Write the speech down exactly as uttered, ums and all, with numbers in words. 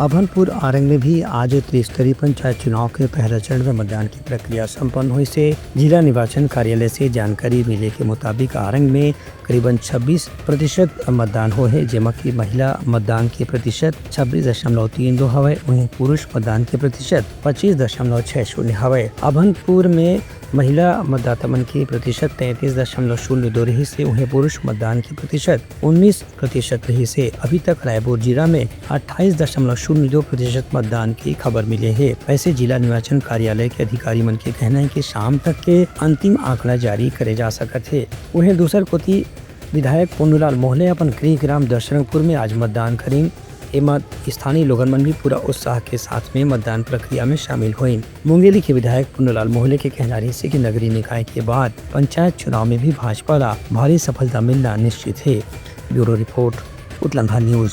अभनपुर आरंग में भी आज त्रिस्तरीय पंचायत चुनाव के पहला चरण में मतदान की प्रक्रिया संपन्न होइस हे। जिला निर्वाचन कार्यालय से जानकारी मिले के मुताबिक आरंग में करीबन छब्बीस प्रतिशत मतदान होए हे, जेमा कि महिला मतदान के प्रतिशत छब्बीस दशमलव तीन दो हवय, वहीं पुरुष मतदान के प्रतिशत पच्चीस दशमलव छह शून्य हवय। अभनपुर में महिला मतदाता मन के प्रतिशत तैंतीस दशमलव शून्य दो रहिस हे, वहीं पुरुष मतदान के प्रतिशत उन्नीस प्रतिशत रहिस हे। अभी तक रायपुर जिला में अट्ठाईस दशमलव शून्य दो प्रतिशत मतदान की खबर मिले हे। वैसे जिला निर्वाचन कार्यालय के अधिकारी मन के कहना हे कि शाम तक के अंतिम आंकड़ा जारी करे जा सकत हे। उहें दूसर कोति विधायक पुन्नूलाल मोहले अपन गृह ग्राम दशरंगपुर में आज मतदान करिन। एमा स्थानीय लोगन मन भी पूरा उत्साह के साथ में मतदान प्रक्रिया में शामिल होइन। मुंगेली के विधायक पुन्नूलाल मोहले के कहना रहिस हे कि नगरीय निकाय के बाद पंचायत चुनाव में भी भाजपा ला भारी सफलता मिलना निश्चित हे। ब्यूरो रिपोर्ट, उतलंघा न्यूज।